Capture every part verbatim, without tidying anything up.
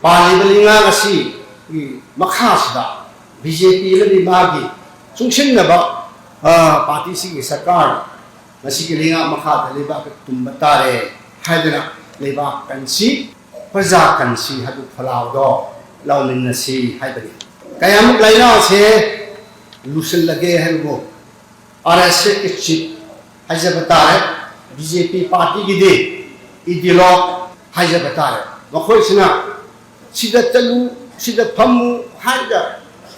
ꯄꯥꯜꯂꯤꯕ ꯂꯩꯉꯥꯛ ꯑꯁꯤꯒꯤ ꯃꯈꯥꯁꯤꯗ ꯕꯤ ꯖꯦ ꯄꯤ ꯑꯃꯗꯤ ꯃꯥꯒꯤ ꯆꯨꯡꯁꯤꯟꯅꯕ, ꯑ, ꯄꯥꯔꯇꯤꯁꯤꯒꯤ ꯁꯔꯀꯥꯔ, ꯃꯁꯤꯒꯤ ꯂꯩꯉꯥꯛ ꯃꯈꯥꯗ ꯂꯩꯕꯥꯛ ꯇꯨꯝꯕ ꯇꯥꯔꯦ ꯍꯥꯏꯗꯅ ꯂꯩꯕꯥꯛ ꯀꯟꯁꯤ, ꯄ꯭ꯔꯖꯥ ꯀꯟꯁꯤ ꯍꯥꯏꯕ ꯈꯣꯜꯂꯥꯎꯗꯣ ꯂꯥꯎꯃꯤꯟꯅꯁꯤ ꯍꯥꯏꯕꯅꯤ꯫ ꯀꯌꯥꯃꯨꯛ ꯂꯩꯉꯥꯛꯁꯦ ꯂꯨꯁꯤꯜꯂꯒꯦ ꯍꯥꯏꯕꯕꯨ ꯑꯥꯔ ꯑꯦꯁ ꯑꯦꯁꯀꯤ ꯆꯤꯞ ꯍꯥꯏꯖꯕ ꯇꯥꯔꯦ, ꯕꯤ ꯖꯦ ꯄꯤ ꯄꯥꯔꯇꯤꯒꯤꯗꯤ ꯏꯗꯤꯂꯣꯛ ꯍꯥꯏꯖꯕ ꯇꯥꯔꯦ꯫ ꯃꯈꯣꯏꯁꯤꯅ ꯁꯤꯗ ꯆꯠꯂꯨ, ꯁꯤꯗ ꯐꯝꯃꯨ ꯍꯥꯏꯔꯒ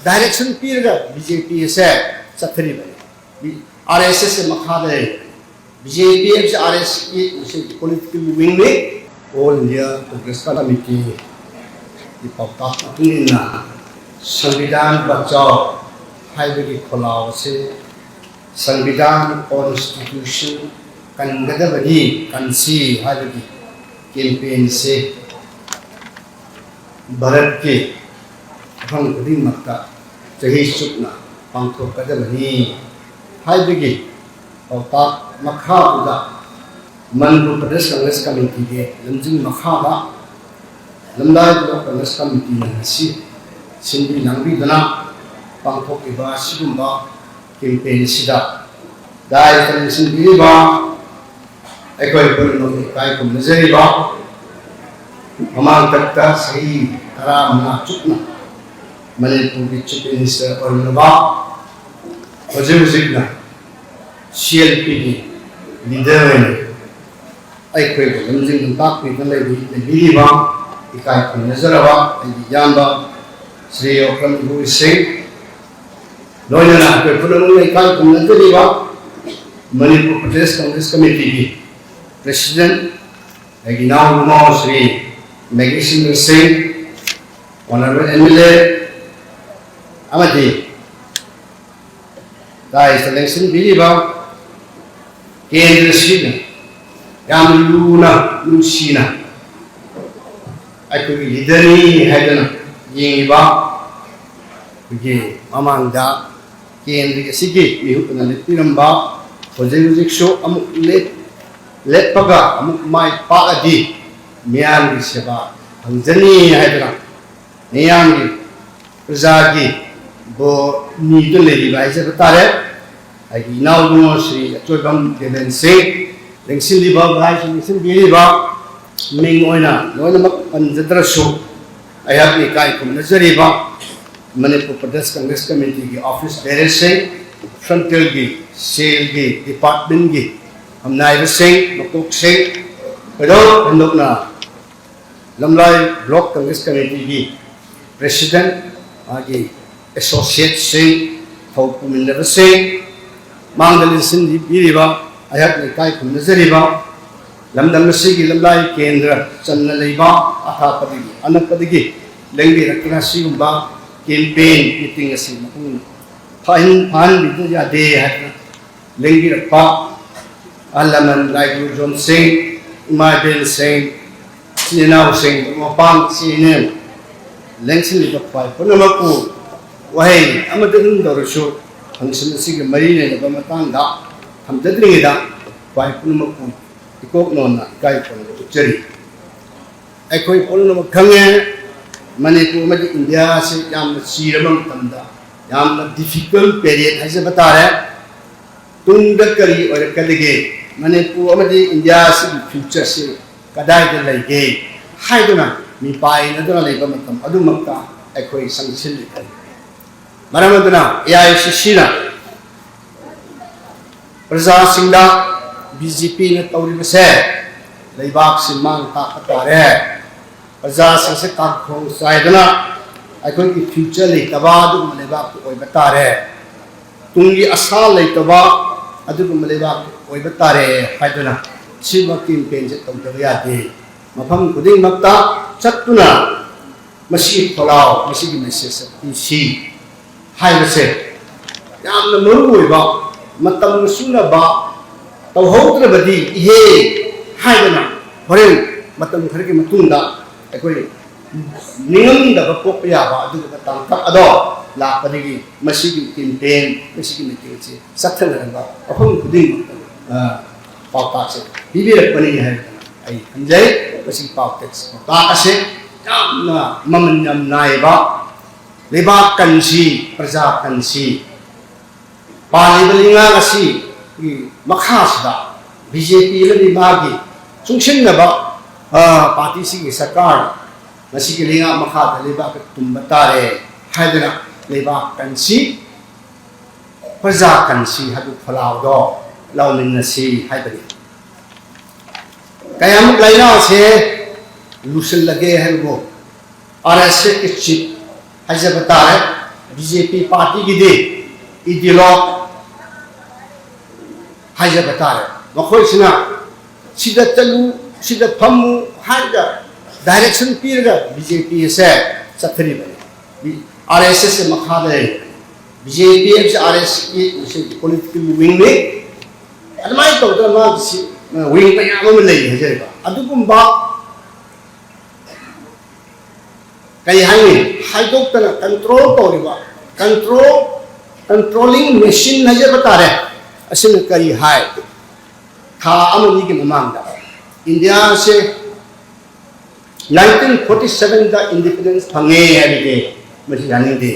ꯗꯥꯏꯔꯦꯛꯁꯟ ꯄꯤꯔꯒ ꯕꯤ ꯖꯦ ꯄꯤ ꯑꯁꯦ ꯆꯠꯊꯔꯤꯕꯅꯤ꯫ ꯑꯥꯔ ꯑꯦꯁ ꯑꯦꯁ ꯃꯈꯥꯗ ꯂꯩꯔꯤꯕꯅꯤ꯫ ꯕꯤ ꯖꯦ ꯄꯤ ꯍꯥꯏꯕꯁꯤ ꯑꯥꯔ ꯑꯦꯁ ꯑꯦꯁꯀꯤ ꯄꯣꯂꯤꯇꯤꯀꯦꯜ ꯋꯤꯡꯅꯤ꯫ ꯑꯣꯜ ꯏꯟꯗꯤꯌꯥ ꯀꯣꯡꯒ꯭ꯔꯦꯁ ꯀꯃꯤꯇꯤꯒꯤ ꯄꯥꯎꯇꯥꯛ ꯃꯇꯨꯡ ꯏꯟꯅ ꯁꯪꯕꯤꯙꯥꯟ ꯕꯆꯥꯎ ꯍꯥꯏꯕꯒꯤ ꯈꯣꯜꯂꯥꯎ ꯑꯁꯤ ꯁꯪꯕꯤꯙꯥꯟ, ꯀꯣꯟꯁꯇꯤꯇ꯭ꯌꯨꯁꯟ ꯀꯟꯒꯗꯕꯅꯤ, ꯀꯟꯁꯤ ꯍꯥꯏꯕꯒꯤ ꯀꯦꯝꯄꯦꯟꯁꯦ ꯚꯥꯔꯠꯀꯤ ꯃꯐꯝ ꯈꯨꯗꯤꯡꯃꯛꯇ ꯆꯍꯤ ꯆꯨꯞꯅ ꯄꯥꯡꯊꯣꯛꯀꯗꯕꯅꯤ ꯍꯥꯏꯕꯒꯤ ꯄꯥꯎꯇꯥꯛ ꯃꯈꯥꯗꯨꯗ ꯃꯅꯤꯄꯨꯔ ꯄ꯭ꯔꯗꯦꯁ ꯀꯪꯒ꯭ꯔꯦꯁ ꯀꯃꯤꯇꯤꯒꯤ ꯂꯝꯖꯤꯡ ꯃꯈꯥꯗ ꯂꯝꯂꯥꯏ ꯕ꯭ꯂꯣꯛ ꯀꯪꯒ꯭ꯔꯦꯁ ꯀꯃꯤꯇꯤꯅ ꯉꯁꯤ ꯁꯤꯟꯕꯤ ꯂꯥꯡꯕꯤꯗꯨꯅ ꯄꯥꯡꯊꯣꯛꯂꯤꯕ ꯑꯁꯤꯒꯨꯝꯕ ꯀꯦꯝꯄꯦꯟ ꯑꯁꯤꯗ ꯗꯥꯏꯗ ꯂꯦꯡꯁꯤꯟꯕꯤꯔꯤꯕ ꯑꯩꯈꯣꯏ ꯄꯨꯝꯅꯃꯛ ꯏꯀꯥꯏ ꯈꯨꯝꯅꯖꯔꯤꯕ, ꯃꯃꯥꯡ ꯇꯛꯇ ꯆꯍꯤ ꯇꯔꯥꯃꯉꯥ ꯆꯨꯞꯅ ꯃꯅꯤꯄꯨꯔꯒꯤ ꯆꯤꯐ ꯃꯤꯅꯤꯁꯇꯔ ꯑꯣꯏꯔꯝꯂꯕ, ꯍꯧꯖꯤꯛ ꯍꯧꯖꯤꯛꯅ ꯁꯤ ꯑꯦꯜ ꯄꯤꯒꯤ ꯂꯤꯗꯔ ꯑꯣꯏꯅ ꯑꯩꯈꯣꯏꯕꯨ ꯂꯝꯖꯤꯡ ꯂꯝꯇꯥꯛꯄꯤꯗꯨꯅ ꯂꯩꯕꯤ-, ꯂꯩꯕꯤꯔꯤꯕ ꯏꯀꯥꯏ ꯈꯨꯝꯅꯖꯔꯕ ꯑꯩꯒꯤ ꯏꯌꯥꯝꯕ ꯁ꯭ꯔꯤ ꯑꯣꯀ꯭ꯔꯝ ꯏꯕꯨ ꯁꯤꯡ, ꯂꯣꯏꯅꯅ ꯑꯩꯈꯣꯏ ꯄꯨꯝꯅꯃꯛꯅ ꯏꯀꯥꯏ ꯈꯨꯝꯅꯖꯔꯤꯕ ꯃꯅꯤꯄꯨꯔ ꯄ꯭ꯔꯗꯦꯁ ꯀꯪꯒ꯭ꯔꯦꯁ ꯀꯃꯤꯇꯤꯒꯤ ꯄ꯭ꯔꯦꯁꯤꯗꯦꯟꯠ, ꯑꯩꯒꯤ ꯏꯅꯥꯎ ꯅꯨꯄꯥ ꯁ꯭ꯔꯤ ꯃꯦꯒꯤꯁꯤꯡ ꯁꯤꯡ, ꯑꯣꯅꯔꯦꯕꯜ ꯑꯦꯝ ꯑꯦꯜ ꯑꯦ ꯑꯃꯗꯤ ꯗꯥꯏꯁꯇ ꯂꯦꯡꯁꯤꯟꯕꯤꯔꯤꯕ ꯀꯦꯟꯗ꯭ꯔꯁꯤꯅ ꯌꯥꯝ ꯂꯨꯅ, ꯅꯨꯡꯁꯤꯅ ꯑꯩꯈꯣꯏꯒꯤ ꯂꯤꯗꯔꯅꯤ ꯍꯥꯏꯗꯅ ꯌꯦꯡꯉꯤꯕ, ꯑꯩꯈꯣꯏꯒꯤ ꯃꯃꯥꯡꯗ ꯀꯦꯟꯗ꯭ꯔ ꯑꯁꯤꯒꯤ ꯃꯤꯍꯨꯠ ꯑꯣꯏꯅ ꯂꯦꯞꯄꯤꯔꯝꯕ, ꯍꯧꯖꯤꯛ ꯍꯧꯖꯤꯛꯁꯨ ꯑꯃꯨꯛ ꯂꯦꯞ-, ꯂꯦꯞꯄꯒ ꯑꯃꯨꯛ ꯃꯥꯏ ꯄꯥꯛꯑꯗꯤ ꯃꯤꯌꯥꯝꯒꯤ ꯁꯦꯕꯥ ꯐꯪꯖꯅꯤ ꯍꯥꯏꯗꯨꯅ ꯃꯤꯌꯥꯝꯒꯤ, ꯄ꯭ꯔꯖꯥꯒꯤ ꯕꯣ ꯅꯤꯗꯨꯅ ꯂꯩꯔꯤꯕ ꯍꯥꯏꯖꯕ ꯇꯥꯔꯦ꯫ ꯑꯩꯒꯤ ꯏꯅꯥꯎ ꯏꯕꯨꯡꯉꯣ ꯁ꯭ꯔꯤ ꯑꯆꯣꯏꯕꯝ ꯗꯦꯕꯦꯟ ꯁꯤꯡ, ꯂꯦꯡꯁꯤꯜꯂꯤꯕ, ꯚꯥꯏꯁꯨ ꯂꯦꯡꯁꯤꯟꯕꯤꯔꯤꯕ, ꯃꯤꯡ ꯑꯣꯏꯅ ꯂꯣꯏꯅꯃꯛ ꯄꯟꯖꯗ꯭ꯔꯁꯨ, ꯑꯩꯍꯥꯛꯅ ꯏꯀꯥꯏ ꯈꯨꯝꯅꯖꯔꯤꯕ ꯃꯅꯤꯄꯨꯔ ꯄ꯭ꯔꯗꯦꯁ ꯀꯪꯒ꯭ꯔꯦꯁ ꯀꯃꯤꯇꯤꯒꯤ ꯑꯣꯐꯤꯁ ꯕꯦꯔꯔꯁꯤꯡ, ꯐ꯭ꯔꯟꯇꯦꯜꯒꯤ, ꯁꯦꯜꯒꯤ ꯗꯤꯄꯥꯔꯠꯃꯦꯟꯒꯤ ꯐꯝꯅꯥꯏꯕꯁꯤꯡ, ꯃꯀꯣꯛꯁꯤꯡ, ꯊꯣꯏꯗꯣꯛ ꯍꯦꯟꯗꯣꯛꯅ ꯂꯝꯂꯥꯏ ꯕ꯭ꯂꯣꯛ ꯀꯪꯒ꯭ꯔꯦꯁ ꯀꯃꯤꯇꯤꯒꯤ ꯄ꯭ꯔꯦꯁꯤꯗꯦꯟꯠ, ꯃꯥꯒꯤ ꯑꯦꯁꯣꯁꯤꯌꯦꯠꯁꯤꯡ, ꯊꯧ ꯄꯨꯃꯤꯟꯅꯕꯁꯤꯡ, ꯃꯥꯡꯗ ꯂꯦꯡꯁꯤꯟꯕꯤꯔꯤꯕ ꯑꯩꯍꯥꯛꯅ ꯏꯀꯥꯏ ꯈꯨꯝꯅꯖꯔꯤꯕ ꯂꯝꯗꯝ ꯑꯁꯤꯒꯤ ꯂꯝꯂꯥꯏ ꯀꯦꯟꯗ꯭ꯔ ꯆꯟꯅ ꯂꯩꯕ ꯑꯊꯥꯞꯄꯗꯒꯤ ꯑꯅꯛꯄꯗꯒꯤ ꯂꯦꯡꯕꯤꯔꯛꯇꯨꯅ ꯁꯤꯒꯨꯝꯕ ꯀꯦꯝꯄꯦꯟ ꯃꯤꯇꯤꯡ ꯑꯁꯤ ꯃꯄꯨꯡ ꯐꯥꯍꯟ-, ꯐꯥꯍꯟꯕꯤꯗ ꯌꯥꯗꯦ ꯍꯥꯏꯗꯨꯅ ꯂꯦꯡꯕꯤꯔꯛꯄ ꯑꯍꯜ ꯂꯃꯟ, ꯂꯥꯏ ꯒꯨꯔꯨꯖꯣꯟꯁꯤꯡ, ꯏꯃꯥ ꯏꯕꯦꯟꯁꯤꯡ, ꯏꯆꯤꯟ ꯏꯅꯥꯎꯁꯤꯡ, ꯃꯔꯨꯞ ꯃꯄꯥꯡ, ꯏꯆꯤꯟ ꯏꯅꯥꯎ, ꯂꯦꯡꯁꯤꯜꯂꯤꯕ ꯈ꯭ꯋꯥꯏ ꯄꯨꯝꯅꯃꯛꯄꯨ ꯋꯥꯍꯩ ꯑꯃꯠꯇ ꯇꯧꯔꯁꯨ ꯐꯪꯁꯟ ꯑꯁꯤꯒ ꯃꯔꯤ ꯂꯩꯅꯕ ꯃꯇꯥꯡꯗ ꯊꯝꯖꯗ꯭ꯔꯤꯉꯩꯗ ꯈ꯭ꯋꯥꯏ ꯄꯨꯝꯅꯃꯛꯄꯨ ꯏꯀꯣꯛ ꯅꯣꯟꯅ ꯏꯀꯥꯏ ꯈꯨꯝꯅꯕ ꯎꯠꯆꯔꯤ꯫ ꯑꯩꯈꯣꯏ ꯄꯨꯝꯅꯃꯛ ꯈꯪꯉꯦ, ꯃꯅꯤꯄꯨꯔ ꯑꯃꯗꯤ ꯏꯟꯗꯤꯌꯥ ꯑꯁꯤ ꯌꯥꯝꯅ ꯆꯤꯔꯕ ꯃꯇꯝꯗ ꯌꯥꯝꯅ difficult period ꯍꯥꯏꯖꯕ ꯇꯥꯔꯦ꯫ ꯇꯨꯡꯗ ꯀꯔꯤ ꯑꯣꯏꯔꯛꯀꯗꯒꯦ, ꯃꯅꯤꯄꯨꯔ ꯑꯃꯗꯤ ꯏꯟꯗꯤꯌꯥ ꯑꯁꯤꯒꯤ future ꯁꯤ ꯀꯗꯥꯏꯗ ꯂꯩꯒꯦ ꯍꯥꯏꯗꯨꯅ ꯃꯤꯄꯥꯏꯅꯗꯨꯅ ꯂꯩꯕ ꯃꯇꯝ ꯑꯗꯨꯃꯛꯇ ꯑꯩꯈꯣꯏ ꯆꯪꯁꯤꯜꯂꯤꯕꯅꯤ꯫ ꯃꯔꯝ ꯑꯗꯨꯅ ꯑꯦ ꯑꯥꯏ ꯁꯤ ꯁꯤꯅ ꯄ꯭ꯔꯖꯥꯁꯤꯡꯗ ꯕꯤ ꯖꯦ ꯄꯤꯅ ꯇꯧꯔꯤꯕꯁꯦ ꯂꯩꯕꯥꯛꯁꯤ ꯃꯥꯡ ꯇꯥꯛꯄ ꯇꯥꯔꯦ꯫ ꯄ꯭ꯔꯖꯥꯁꯤꯡꯁꯦ ꯀꯥꯡꯈꯣꯡ ꯆꯥꯏꯗꯨꯅ ꯑꯩꯈꯣꯏꯒꯤ future ꯂꯩꯇꯕ ꯑꯗꯨꯒꯨꯝꯕ ꯂꯩꯕꯥꯛꯇꯨ ꯑꯣꯏꯕ ꯇꯥꯔꯦ꯫ ꯇꯨꯡꯒꯤ ꯑꯁꯥ ꯂꯩꯇꯕ ꯑꯗꯨꯒꯨꯝꯕ ꯂꯩꯕꯥꯛꯇꯨ ꯑꯣꯏꯕ ꯇꯥꯔꯦ ꯍꯥꯏꯗꯨꯅ ꯁꯤꯒꯨꯝꯕ campaign ꯁꯦ ꯇꯧꯗꯕ ꯌꯥꯗꯦ꯫ ꯃꯐꯝ ꯈꯨꯗꯤꯡꯃꯛꯇ ꯆꯠꯇꯨꯅ ꯃꯁꯤꯒꯤ ꯈꯣꯜꯂꯥꯎ, ꯃꯁꯤꯒꯤ message ꯑꯁꯤ ꯄꯤꯁꯤ ꯍꯥꯏꯕꯁꯦ ꯌꯥꯝꯅ ꯃꯔꯨ ꯑꯣꯏꯕ, ꯃꯇꯝ ꯆꯨꯅꯕ ꯇꯧꯍꯧꯗ꯭ꯔꯕꯗꯤ ꯏꯍꯦ ꯍꯥꯏꯗꯅ ꯍꯣꯔꯦꯟ ꯃꯇꯝ ꯈꯔꯒꯤ ꯃꯇꯨꯡꯗ ꯑꯩꯈꯣꯏ ꯅꯤꯡꯉꯝꯗꯕ ꯄꯣꯛꯄ ꯌꯥꯕ ꯑꯗꯨꯒꯨꯝꯕ ꯇꯥꯡꯀꯛ ꯑꯗꯣ ꯂꯥꯛꯄꯗꯒꯤ ꯃꯁꯤꯒꯤ campaign, ꯃꯁꯤꯒꯤ meeting ꯑꯁꯤ ꯆꯠꯊꯅꯅꯕ ꯃꯐꯝ ꯈꯨꯗꯤꯡꯃꯛꯇ, ꯑ, ꯄꯥꯎꯇꯥꯛꯁꯦ ꯄꯤꯕꯤꯔꯛꯄꯅꯤ ꯍꯥꯏꯗꯅ ꯑꯩ ꯈꯟꯖꯩ꯫ ꯃꯁꯤꯒꯤ ꯄꯥꯎꯇꯥꯛ, ꯄꯥꯎꯇꯥꯛ ꯑꯁꯦ ꯌꯥꯝꯅ ꯃꯃꯜ ꯌꯥꯝ ꯅꯥꯏꯕ ꯂꯩꯕꯥꯛ ꯀꯟꯁꯤ, ꯄ꯭ꯔꯖꯥ ꯀꯟꯁꯤ, ꯄꯥꯜꯂꯤꯕ ꯂꯩꯉꯥꯛ ꯑꯁꯤꯒꯤ ꯃꯈꯥꯁꯤꯗ ꯕꯤ ꯖꯦ ꯄꯤ ꯑꯃꯗꯤ ꯃꯥꯒꯤ ꯆꯨꯡꯁꯤꯟꯅꯕ, ꯑ, ꯄꯥꯔꯇꯤꯁꯤꯒꯤ ꯁꯔꯀꯥꯔ ꯃꯁꯤꯒꯤ ꯂꯩꯉꯥꯛ ꯃꯈꯥꯗ ꯂꯩꯕꯥꯛ ꯇꯨꯝꯕ ꯇꯥꯔꯦ ꯍꯥꯏꯗꯅ ꯂꯩꯕꯥꯛ ꯀꯟꯁꯤ, ꯄ꯭ꯔꯖꯥ ꯀꯟꯁꯤ ꯍꯥꯏꯕ ꯈꯣꯜꯂꯥꯎꯗꯣ ꯂꯥꯎꯃꯤꯟꯅꯁꯤ ꯍꯥꯏꯕꯅꯤ꯫ ꯀꯌꯥꯃꯨꯛ ꯂꯥꯏꯅꯥꯁꯦ ꯂꯨꯁꯤꯜꯂꯒꯦ ꯍꯥꯏꯕꯕꯨ, ꯑꯥꯔ ꯑꯦꯁ ꯑꯦꯁꯀꯤ ꯆꯤꯞ ꯍꯥꯏꯖꯕ ꯇꯥꯔꯦ, ꯕꯤ ꯖꯦ ꯄꯤ ꯄꯥꯔꯇꯤꯒꯤꯗꯤ ꯏꯗꯤꯂꯣꯛ ꯍꯥꯏꯖꯕ ꯇꯥꯔꯦ꯫ ꯃꯈꯣꯏꯁꯤꯅ ꯁꯤꯗ ꯆꯠꯂꯨ, ꯁꯤꯗ ꯐꯝꯃꯨ ꯍꯥꯏꯔꯒ ꯗꯥꯏꯔꯦꯛꯁꯟ ꯄꯤꯔꯒ ꯕꯤ ꯖꯦ ꯄꯤ ꯑꯁꯦ ꯆꯠꯊꯔꯤꯕꯅꯤ꯫ ꯑꯥꯔ ꯑꯦꯁ ꯑꯦꯁ ꯃꯈꯥꯗ ꯂꯩꯔꯤꯕꯅꯤ꯫ ꯕꯤ ꯖꯦ ꯄꯤ ꯍꯥꯏꯕꯁꯤ ꯑꯥꯔ ꯑꯦꯁ ꯑꯦꯁꯀꯤ ꯄꯣꯂꯤꯇꯤꯀꯦꯜ ꯋꯤꯡꯅꯤ꯫ ꯑꯗꯨꯃꯥꯏꯅ ꯇꯧꯗꯅ ꯃꯥꯒꯤ ꯁꯤ, ꯋꯤꯡ ꯃꯌꯥꯝ ꯑꯃ ꯂꯩ ꯍꯥꯏꯖꯔꯤꯕ꯫ ꯑꯗꯨꯒꯨꯝꯕ ꯀꯔꯤ ꯍꯥꯏꯅꯤ, ꯍꯥꯏꯗꯣꯛꯇꯅ ꯀꯟꯇ꯭ꯔꯣꯜ ꯇꯧꯔꯤꯕ, ꯀꯟꯇ꯭ꯔꯣꯜ, ꯀꯟꯇ꯭ꯔꯣꯂꯤꯡ ꯃꯦꯆꯤꯟ ꯍꯥꯏꯖꯕ ꯇꯥꯔꯦ꯫ ꯑꯁꯤꯅ ꯀꯔꯤ ꯍꯥꯏ? ꯊꯥ ꯑꯃ ꯑꯅꯤꯒꯤ ꯃꯃꯥꯡꯗ ꯏꯟꯗꯤꯌꯥꯁꯦ ꯅꯥꯏꯟꯇꯤꯟ ꯐꯣꯔꯇꯤ ꯁꯚꯦꯟꯗ ꯏꯟꯗꯤꯄꯦꯟꯗꯦꯟꯁ ꯐꯪꯉꯦ ꯍꯥꯏꯕꯗꯤ ꯃꯁꯤ ꯌꯥꯅꯤꯡꯗꯦ꯫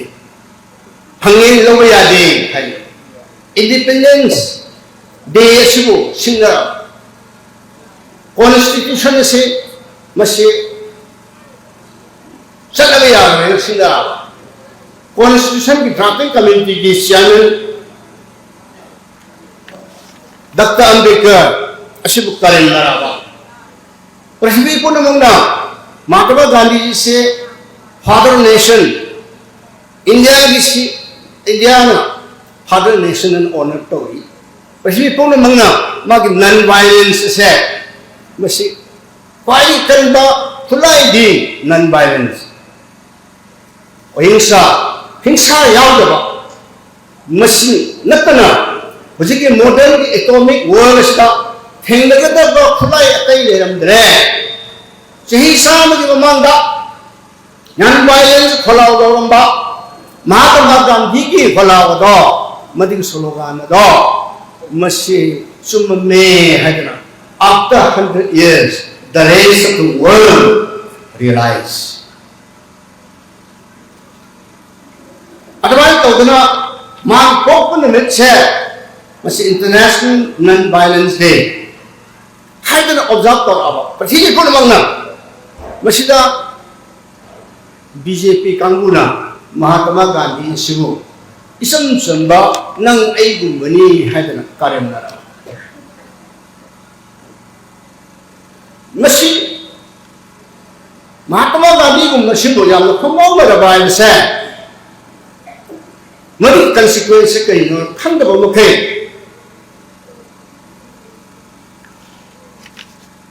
ꯐꯪꯉꯦ, ꯂꯧꯕ ꯌꯥꯗꯦ ꯍꯥꯏ꯫ ꯏꯟꯗꯤꯄꯦꯟꯗꯦꯟꯁ ꯗꯦ ꯑꯁꯤꯕꯨ ꯁꯤꯡꯅ ꯀꯣꯟꯁꯇꯤꯇ꯭ꯌꯨꯁꯟ ꯑꯁꯤ ꯃꯁꯤ ꯆꯠꯅꯕ ꯌꯥꯔꯣꯏꯅ ꯁꯤꯡꯅꯔꯛꯑꯕ꯫ ꯀꯣꯟꯁꯇꯤꯇ꯭ꯌꯨꯁꯟꯒꯤ ꯗ꯭ꯔꯥꯐꯇꯤꯡ ꯀꯃꯤꯇꯤꯒꯤ ꯆꯤꯌꯥꯔꯃꯦꯟ ꯗꯥꯛꯇꯔ ꯑꯝꯕꯦꯗꯀꯔ ꯑꯁꯤꯕꯨ ꯀꯔꯦꯝꯅꯔꯛꯑꯕ꯫ ꯄ꯭ꯔꯤꯊꯤꯕꯤ ꯄꯨꯝꯅꯃꯛꯅ ꯃꯍꯥꯇꯃꯥ ꯒꯥꯟꯙꯤꯖꯤꯁꯦ ꯐꯥꯗꯔ ꯅꯦꯁꯟ, ꯏꯟꯗꯤꯌꯥꯒꯤ ꯁꯤ, ꯏꯟꯗꯤꯌꯥꯅ ꯐꯥꯗꯔ ꯅꯦꯁꯟ ꯑꯅ ꯑꯣꯅꯔ ꯇꯧꯏ꯫ ꯄ꯭ꯔꯤꯊꯤꯕꯤ ꯄꯨꯝꯅꯃꯛꯅ ꯃꯥꯒꯤ ꯅꯟ ꯚꯥꯏꯂꯦꯟꯁ ꯑꯁꯦ, ꯃꯁꯤ ꯈ꯭ꯋꯥꯏꯗꯒꯤ ꯀꯟꯕ ꯈꯨꯠꯂꯥꯏꯗꯤ ꯅꯟ ꯚꯥꯏꯂꯦꯟꯁ, ꯑꯍꯤꯡꯁꯥ, ꯍꯤꯡꯁꯥ ꯌꯥꯎꯗꯕ꯫ ꯃꯁꯤ ꯅꯠꯇꯅ ꯍꯧꯖꯤꯛꯀꯤ ꯃꯣꯗꯔꯟꯒꯤ ꯑꯦꯇꯣꯃꯤꯛ ꯋꯥꯔ ꯑꯁꯤꯗ ꯊꯦꯡꯅꯒꯗꯕ ꯈꯨꯠꯂꯥꯏ ꯑꯇꯩ ꯂꯩꯔꯝꯗ꯭ꯔꯦ꯫ ꯆꯍꯤ ꯆꯥꯝꯃꯒꯤ ꯃꯃꯥꯡꯗ ꯅꯟ ꯚꯥꯏꯂꯦꯟꯁ ꯈꯣꯜꯂꯥꯎ ꯂꯧꯔꯝꯕ ꯃꯍꯥꯇꯃꯥ ꯒꯥꯟꯙꯤꯒꯤ ꯈꯣꯜꯂꯥꯎ ꯑꯗꯣ, ꯃꯗꯨꯒꯤ ꯁ꯭ꯂꯣꯒꯥꯟ ꯑꯗꯣ, ꯃꯁꯤ ꯆꯨꯝꯃꯝꯃꯦ ꯍꯥꯏꯗꯅ, after hundred years, the rest of the world realize. ꯑꯗꯨꯃꯥꯏꯅ ꯇꯧꯗꯅ ꯃꯥꯒꯤ ꯄꯣꯛꯄ ꯅꯨꯃꯤꯠꯁꯦ ꯃꯁꯤ International Non-Violence Day ꯍꯥꯏꯗꯅ observe ꯇꯧꯔꯛꯑꯕ ꯄ꯭ꯔꯤꯊꯤꯕꯤ ꯄꯨꯝꯅꯃꯛꯅ꯫ ꯃꯁꯤꯗ ꯕꯤ ꯖꯦ ꯄꯤ ꯀꯥꯡꯕꯨꯅ ꯃꯍꯥꯇꯃꯥ ꯒꯥꯟꯙꯤ ꯑꯁꯤꯕꯨ ꯏꯆꯝ ꯆꯝꯕ ꯅꯪ ꯑꯩꯒꯨꯝꯕꯅꯤ ꯍꯥꯏꯗꯅ ꯀꯔꯦꯝꯅꯔꯛꯑꯕ꯫ ꯃꯁꯤ ꯃꯍꯥꯇꯃꯥ ꯒꯥꯟꯙꯤꯒꯨꯝꯕꯁꯤꯕꯨ ꯌꯥꯝꯅ ꯈꯨꯝꯃꯧꯅꯔꯕ ꯍꯥꯏꯕꯁꯦ ꯃꯗꯨꯒꯤ consequence ꯀꯩꯅꯣ ꯈꯪꯗꯕ ꯃꯈꯩ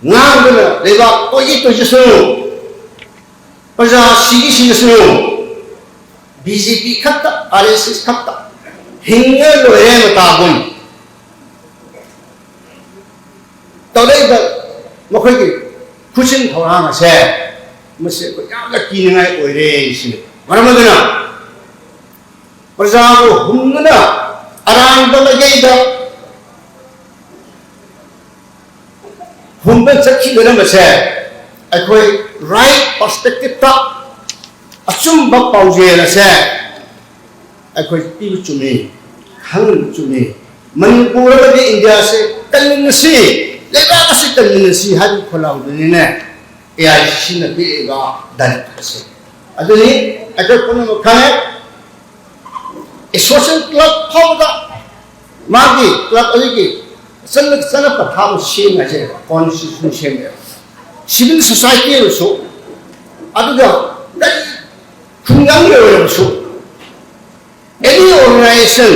ꯉꯥꯡꯗꯨꯅ ꯂꯩꯕꯥꯛ ꯀꯣꯏꯒꯤ ꯇꯣꯏꯖꯁꯅꯨ, ꯄ꯭ꯔꯖꯥ ꯁꯤꯒꯤ ꯁꯤꯖꯁꯅꯨ, ꯕꯤ ꯖꯦ ꯄꯤ ꯈꯛꯇ, ꯑꯥꯔ ꯑꯦꯁ ꯑꯦꯁ ꯈꯛꯇ ꯍꯤꯡꯉ ꯂꯣꯏꯔꯦ ꯃꯇꯥꯒꯨꯝ ꯇꯧꯔꯛꯏꯕ ꯃꯈꯣꯏꯒꯤ ꯈꯨꯠꯁꯤꯟ ꯊꯧꯔꯥꯡ ꯑꯁꯦ ꯃꯁꯤ ꯑꯩꯈꯣꯏ ꯌꯥꯝꯅ ꯀꯤꯅꯤꯡꯉꯥꯏ ꯑꯣꯏꯔꯦ ꯁꯤꯅꯤ꯫ ꯃꯔꯝ ꯑꯗꯨꯅ ꯄ꯭ꯔꯖꯥꯕꯨ ꯍꯨꯝꯗꯨꯅ ꯑꯔꯥꯟꯕ ꯃꯥꯏꯀꯩꯗ ꯍꯨꯝꯕ ꯆꯠꯈꯤꯒꯗꯕꯁꯦ ꯑꯩꯈꯣꯏ right perspective ꯇ ꯑꯆꯨꯝꯕ ꯄꯥꯎꯖꯦꯜ ꯑꯁꯦ ꯑꯩꯈꯣꯏ ꯄꯤꯕ ꯆꯨꯝꯃꯤ, ꯈꯪꯍꯟꯕ ꯆꯨꯝꯃꯤ꯫ ꯃꯅꯤꯄꯨꯔ ꯑꯃꯗꯤ ꯏꯟꯗꯤꯌꯥꯁꯦ ꯀꯟꯃꯤꯟꯅꯁꯤ, ꯂꯩꯕꯥꯛ ꯑꯁꯤ ꯀꯟꯃꯤꯟꯅꯁꯤ ꯍꯥꯏꯕꯒꯤ ꯈꯣꯜꯂꯥꯎꯗꯨꯅꯤꯅꯦ ꯑꯦ ꯑꯥꯏ ꯁꯤ ꯁꯤꯅ ꯄꯤꯔꯛꯏꯕ ꯗꯥꯏꯔꯦꯛꯇꯤꯚ ꯑꯁꯦ꯫ ꯑꯗꯨꯅꯤ ꯑꯩꯈꯣꯏ ꯄꯨꯝꯅꯃꯛ ꯈꯪꯉꯦ꯫ ꯑꯦꯁꯣꯁꯤꯌꯦꯁꯟ ꯀ꯭ꯂꯕ ꯐꯥꯎꯕꯗ ꯃꯥꯒꯤ ꯀ꯭ꯂꯕ ꯑꯗꯨꯒꯤ ꯆꯠꯅ ꯆꯠꯅ ꯄꯊꯥꯞ ꯑꯃ ꯁꯦꯝꯃꯦ ꯍꯥꯏꯁꯦ, ꯀꯣꯟꯁꯇꯤꯇ꯭ꯌꯨꯁꯟ ꯁꯦꯝꯃꯦꯕ꯫ ꯁꯤꯚꯤꯜ ꯁꯣꯁꯥꯏꯇꯤ ꯑꯣꯏꯔꯁꯨ, ꯑꯗꯨꯒ ꯀꯔꯤ ꯈꯨꯡꯒꯪꯒꯤ ꯑꯣꯏꯔꯕꯁꯨ, ꯑꯦꯅꯤ ꯑꯣꯔꯒꯅꯥꯏꯖꯦꯁꯟ,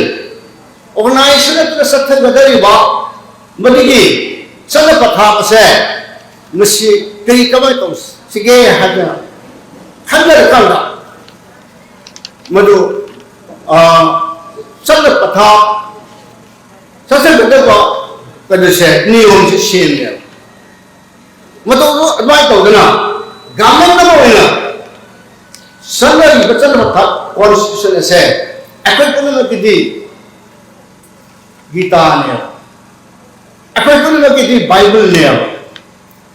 ꯑꯣꯔꯒꯅꯥꯏꯖꯦꯁꯟ ꯑꯗꯨꯅ ꯆꯠꯊꯒꯗꯧꯔꯤꯕ ꯃꯗꯨꯒꯤ ꯆꯠꯅ ꯄꯊꯥꯞ ꯑꯁꯦ ꯃꯁꯤ ꯀꯔꯤ ꯀꯃꯥꯏꯅ ꯇꯧꯁꯤꯒꯦ ꯍꯥꯏꯗꯅ ꯈꯟꯅꯔꯀꯥꯟꯗ ꯃꯗꯨ, ꯑ, ꯆꯠꯅ ꯄꯊꯥꯞ ꯆꯠꯆꯒꯗꯕ ꯀꯩꯅꯣꯁꯦ, ꯅꯤꯌꯣꯝꯁꯦ ꯁꯦꯝꯃꯦꯕ꯫ ꯃꯇꯧ ꯑꯗꯨꯃꯥꯏꯅ ꯇꯧꯗꯅ ꯒꯃꯦꯟ ꯑꯃ ꯑꯣꯏꯅ ꯆꯠꯅꯔꯤꯕ ꯆꯠꯅ ꯄꯊꯥꯞ ꯀꯣꯟꯁꯇꯤꯇ꯭ꯌꯨꯁꯟ ꯑꯁꯦ ꯑꯩꯈꯣꯏ ꯄꯨꯝꯅꯃꯛꯀꯤꯗꯤ ꯒꯤꯇꯥꯅꯦꯕ, ꯑꯩꯈꯣꯏ ꯄꯨꯝꯅꯃꯛꯀꯤꯗꯤ ꯕꯥꯏꯕꯜꯅꯦꯕ,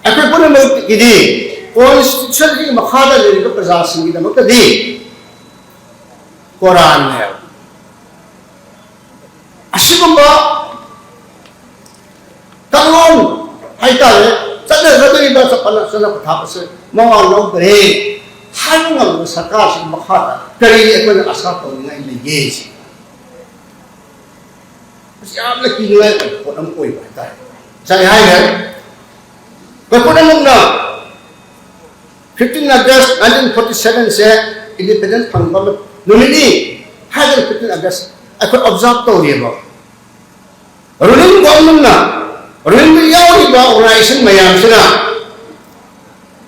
ꯑꯩꯈꯣꯏ ꯄꯨꯝꯅꯃꯛꯀꯤꯗꯤ ꯀꯣꯟꯁꯇꯤꯇ꯭ꯌꯨꯁꯟꯒꯤ ꯃꯈꯥꯗ ꯂꯩꯔꯤꯕ ꯄ꯭ꯔꯖꯥꯁꯤꯡꯒꯤꯗꯃꯛꯇꯗꯤ ꯀꯣꯔꯥꯟꯅꯦꯕ꯫ ꯑꯁꯤꯒꯨꯝꯕ ꯀꯥꯡꯂꯣꯟ ꯍꯥꯏꯇꯥꯔꯦ, ꯆꯠꯅꯒꯗꯧꯔꯤꯕ ꯆꯠꯄ ꯆꯠꯅ ꯄꯊꯥꯞ ꯑꯁꯤ ꯃꯋꯥ ꯂꯧꯗ꯭ꯔꯦ ꯍꯥꯏꯕ ꯉꯝꯕ ꯁꯔꯀꯥꯔꯁꯤꯒꯤ ꯃꯈꯥꯗ ꯀꯔꯤ ꯑꯩꯈꯣꯏꯅ ꯑꯁꯥ ꯇꯧꯅꯤꯡꯉꯥꯏ ꯂꯩꯒꯦ? ꯁꯤ ꯃꯁꯤ ꯌꯥꯝꯅ ꯀꯤꯅꯤꯡꯉꯥꯏ ꯑꯣꯏꯕ ꯄꯣꯠ ꯑꯃ ꯑꯣꯏꯕ ꯍꯥꯏꯇꯥꯔꯦ꯫ ꯉꯁꯥꯏ ꯍꯥꯏꯈ꯭ꯔꯦ, ꯀꯣꯏꯄꯣꯠ ꯑꯃꯅ fifteen August nineteen forty seven ꯁꯦ independence ꯐꯪꯕ ꯅꯨꯃꯤꯠꯅꯤ ꯍꯥꯏꯗꯅ fifteen August ꯑꯩꯈꯣꯏ observe ꯇꯧꯔꯤꯑꯕ꯫ Ruling government ꯅ, ruling ꯗ ꯌꯥꯎꯔꯤꯕ organization ꯃꯌꯥꯝꯁꯤꯅ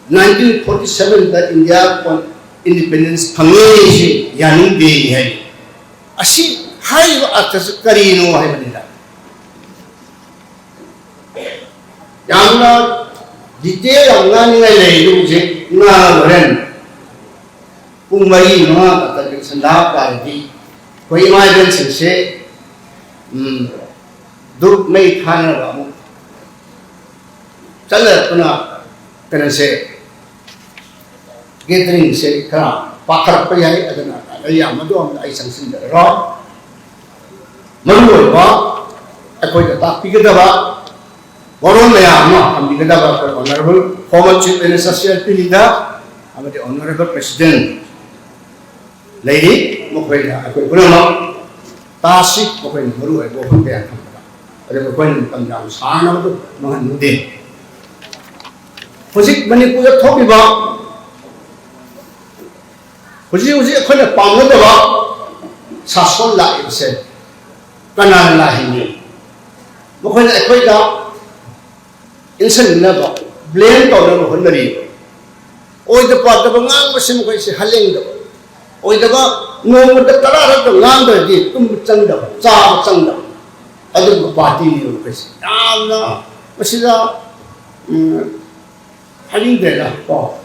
nineteen forty seven ꯗ India independence ꯐꯪꯉꯦ ꯁꯤ ꯌꯥꯅꯤꯡꯗꯦ ꯍꯥꯏ꯫ ꯑꯁꯤ ꯍꯥꯏꯔꯤꯕ ꯑꯔꯊꯁꯤ ꯀꯔꯤꯅꯣ ꯍꯥꯏꯕꯅꯤꯗ꯫ ꯌꯥꯝꯅ detail ꯌꯥꯝ ꯉꯥꯡꯅꯤꯡꯉꯥꯏ ꯂꯩ, ꯑꯗꯨ ꯍꯧꯖꯤꯛ ꯉꯥꯡꯉ ꯍꯣꯔꯦꯟ ꯄꯨꯡ ꯃꯔꯤ ꯃꯉꯥ ꯈꯛꯇꯒꯤ ꯁꯟꯗꯥ ꯄꯥꯏꯔꯗꯤ ꯑꯩꯈꯣꯏ ꯏꯃꯥ ꯏꯕꯦꯟꯁꯤꯡꯁꯦ, ꯎꯝ, ꯙꯨꯞ ꯃꯩ ꯊꯥꯅꯕ ꯑꯃꯨꯛ ꯆꯠꯅꯔꯛꯄꯅ ꯀꯩꯅꯣꯁꯦ, gathering ꯁꯦ ꯈꯔ ꯄꯥꯊꯔꯛꯄ ꯌꯥꯏ꯫ ꯑꯗꯨꯅ ꯑꯩ ꯌꯥꯝ ꯃꯗꯨ ꯑꯃꯗ ꯑꯩ ꯆꯪꯁꯤꯟꯖꯔꯔꯣꯏ꯫ ꯃꯔꯨꯑꯣꯏꯕ ꯑꯩꯈꯣꯏꯗ ꯇꯥꯛꯄꯤꯒꯗꯕ ꯋꯥꯔꯣꯜ ꯃꯌꯥꯝ ꯑꯃ ꯊꯝꯕꯤꯒꯗꯕ ꯑꯩꯈꯣꯏ honourable former Chief Minister, C R P leader ꯑꯃꯗꯤ honourable president ꯂꯩꯔꯤ꯫ ꯃꯈꯣꯏꯅ ꯑꯩꯈꯣꯏ ꯄꯨꯝꯅꯃꯛ ꯇꯥꯁꯤ꯫ ꯃꯈꯣꯏꯅ ꯃꯔꯨꯑꯣꯏꯕ ꯋꯥꯐꯝ ꯀꯌꯥ ꯊꯝꯕꯗ ꯑꯗꯨꯒ ꯑꯩꯈꯣꯏꯅ ꯃꯇꯝ ꯌꯥꯝ ꯁꯥꯡꯅ ꯃꯗꯨ ꯃꯥꯡꯍꯟꯅꯤꯡꯗꯦ꯫ ꯍꯧꯖꯤꯛ ꯃꯅꯤꯄꯨꯔꯗ ꯊꯣꯛꯂꯤꯕ, ꯍꯧꯖꯤꯛ ꯍꯧꯖꯤꯛ ꯑꯩꯈꯣꯏꯅ ꯄꯥꯝꯅꯗꯕ ꯁꯥꯁꯣꯟ ꯂꯥꯛꯏꯕꯁꯦ ꯀꯅꯥꯅ ꯂꯥꯛꯍꯟꯒꯦ? ꯃꯈꯣꯏꯅ ꯑꯩꯈꯣꯏꯗ ꯏꯟꯁꯤꯟꯅꯕ, blame ꯇꯧꯅꯕ ꯍꯣꯠꯅꯔꯤ꯫ ꯑꯣꯏꯗ ꯄꯥꯗꯕ ꯉꯥꯡꯕꯁꯤ ꯃꯈꯣꯏꯁꯦ ꯍꯜꯂꯦꯡꯗꯕ, ꯑꯣꯏꯗꯕ ꯅꯣꯡꯃꯗ ꯇꯔꯥꯔꯛꯇ ꯉꯥꯡꯗ꯭ꯔꯗꯤ ꯇꯨꯝꯕ ꯆꯪꯗꯕ, ꯆꯥꯕ ꯆꯪꯗꯕ ꯑꯗꯨꯒꯨꯝꯕ ꯄꯥꯔꯇꯤꯅꯤ ꯃꯈꯣꯏꯁꯦ꯫ ꯌꯥꯝꯅ ꯃꯁꯤꯗ, ꯎꯝ, ꯍꯥꯏꯅꯤꯡꯗ꯭ꯔꯦꯗ ꯀꯣ꯫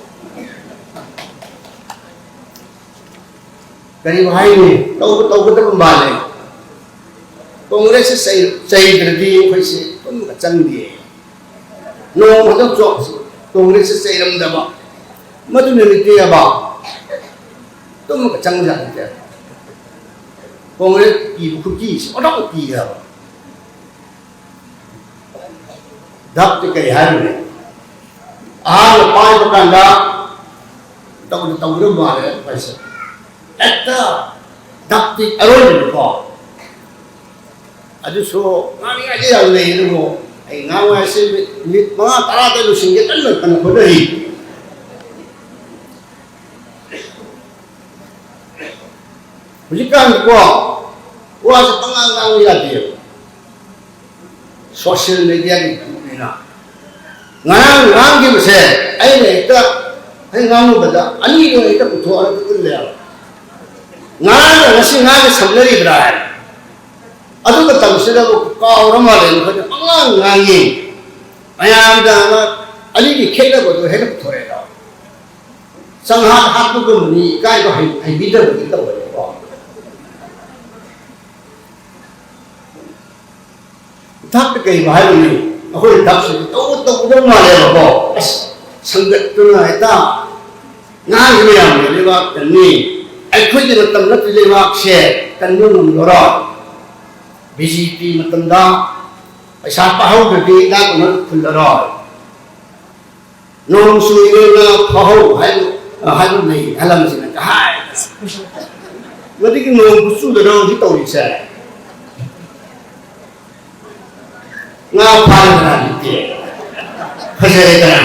ꯀꯔꯤꯕꯨ ꯍꯥꯏꯅꯤ? ꯇꯧꯕ ꯇꯧꯒꯗꯕ ꯃꯥꯜꯂꯦ꯫ ꯀꯣꯡꯒ꯭ꯔꯦꯁꯁꯦ ꯆꯩ-, ꯆꯩꯗ꯭ꯔꯗꯤ ꯑꯩꯈꯣꯏꯁꯦ ꯄꯨꯟꯕꯒ ꯆꯪꯗꯦ꯫ ꯅꯣꯡ ꯐꯥꯗꯣꯛ ꯆꯣ-, ꯀꯣꯡꯒ꯭ꯔꯦꯁꯁꯦ ꯆꯩꯔꯝꯗꯕ, ꯃꯗꯨ ꯅꯨꯃꯤꯠꯇꯨ ꯌꯥꯕ ꯇꯨꯝꯃꯒ ꯆꯪꯖꯥꯠ ꯅꯠꯇꯦ꯫ ꯀꯣꯡꯒ꯭ꯔꯦꯁ ꯀꯤꯕ ꯈꯨꯀꯤꯁꯦ ꯑꯣꯟꯊꯣꯛꯅ ꯀꯤꯈ꯭ꯔꯕ꯫ ꯙꯞꯇꯤ ꯀꯩ ꯍꯥꯏꯔꯨꯅꯤ? ꯑꯍꯥꯟꯕ ꯄꯥꯏꯕ ꯀꯥꯟꯗ ꯇꯧꯗ ꯇꯧꯒꯗꯕ ꯃꯥꯜꯂꯦ ꯑꯩꯈꯣꯏꯁꯦ꯫ ꯍꯦꯛꯇ ꯙꯞꯇꯤ ꯑꯔꯣꯏꯕꯅꯤꯀꯣ꯫ ꯑꯗꯨꯁꯨ ꯉꯥꯡꯅꯤꯡꯉꯥꯏꯗꯤ ꯌꯥꯝ ꯂꯩ, ꯑꯗꯨꯕꯨ ꯑꯩ ꯉꯥꯡꯉꯣꯏ꯫ ꯑꯁꯤ ꯃꯤꯅꯤꯠ ꯃꯉꯥ ꯇꯔꯥꯗ ꯂꯣꯏꯁꯤꯟꯒꯦ ꯀꯟꯅ ꯀꯟꯅ ꯍꯣꯠꯅꯔꯤ꯫ ꯍꯧꯖꯤꯛꯀꯥꯟꯗꯤꯀꯣ, ꯋꯥꯁꯦ ꯄꯉꯥꯡ ꯉꯥꯡꯕ ꯌꯥꯗꯦꯕ꯫ ꯁꯣꯁꯤꯌꯦꯜ ꯃꯦꯗꯤꯌꯥꯒꯤ ꯖꯨꯒꯅꯤꯅ꯫ ꯉꯔꯥꯡ ꯉꯥꯡꯈꯤꯕꯁꯦ ꯑꯩꯅ ꯍꯦꯛꯇ, ꯑꯩ ꯉꯥꯡꯂꯨꯕꯗ ꯑꯅꯤꯗꯣ ꯍꯦꯛꯇ ꯄꯨꯊꯣꯛꯑꯒ ꯎꯠꯂꯦꯕ꯫ ꯉꯔꯥꯡꯒ ꯉꯁꯤ ꯉꯥꯡꯒ ꯁꯝꯅꯔꯤꯕ꯭ꯔꯥ ꯍꯥꯏ꯫ ꯑꯗꯨ ꯃꯇꯝꯁꯤꯗꯕꯨ ꯀꯥꯎꯔ ꯃꯥꯜꯂꯦ, ꯃꯈꯣꯏꯅ ꯄꯉꯥꯡ ꯉꯥꯡꯉꯤ꯫ ꯃꯌꯥꯝꯗ ꯑꯃ ꯑꯅꯤꯒꯤ ꯈꯦꯠꯅꯕꯗꯣ ꯍꯦꯛꯇ ꯄꯨꯊꯣꯔꯛꯑꯦꯕ꯫ ꯆꯪꯍꯥꯠ ꯍꯥꯠꯄꯒꯨꯝꯕꯅꯤ, ꯏꯀꯥꯏꯕ ꯍꯩ-, ꯍꯩꯕꯤꯗꯕꯗꯤ ꯇꯧꯕꯅꯤꯀꯣ꯫ ꯙꯞꯇ ꯀꯩꯕꯨ ꯍꯥꯏꯔꯨꯅꯤ? ꯑꯩꯈꯣꯏ ꯙꯞꯁꯤꯗꯤ ꯇꯧꯕ ꯇꯧꯒꯗꯧ ꯃꯥꯜꯂꯦꯕꯀꯣ꯫ ꯑꯁ, ꯁꯪꯒꯠꯇꯨꯅ ꯍꯦꯛꯇ ꯉꯥꯡꯉꯤ ꯃꯌꯥꯝꯅ ꯂꯩꯕꯥꯛ ꯇꯟꯅꯤ꯫ ꯑꯩꯈꯣꯏꯒꯤ ꯃꯇꯝ ꯅꯠꯇ꯭ꯔꯤ ꯂꯩꯕꯥꯛꯁꯦ ꯇꯟꯕ ꯉꯝꯂꯔꯣꯏ꯫ ꯕꯤ ꯖꯦ ꯄꯤ ꯃꯇꯝꯗ ꯄꯩꯁꯥ ꯄꯥꯍꯧꯗ꯭ꯔꯗꯤ ꯏꯅꯥꯛ ꯈꯨꯟꯅ ꯈꯨꯜꯂꯔꯣꯏ꯫ ꯅꯣꯡ ꯆꯨꯏꯅ ꯉꯥ ꯐꯥꯍꯧ ꯍꯥꯏꯕ, ꯍꯥꯏꯕ ꯂꯩ, ꯑꯍꯜ ꯂꯃꯟꯁꯤꯡꯅ ꯍꯥꯏ꯫ ꯃꯗꯨꯒꯤ ꯅꯣꯡ ꯈꯨꯆꯨꯗꯅ ꯍꯧꯖꯤꯛ ꯇꯧꯔꯤꯁꯦ꯫ ꯉꯥ ꯐꯥꯔꯦꯗꯅ ꯍꯧꯖꯤꯛꯇꯤ꯫ ꯐꯖꯔꯦꯗꯅ꯫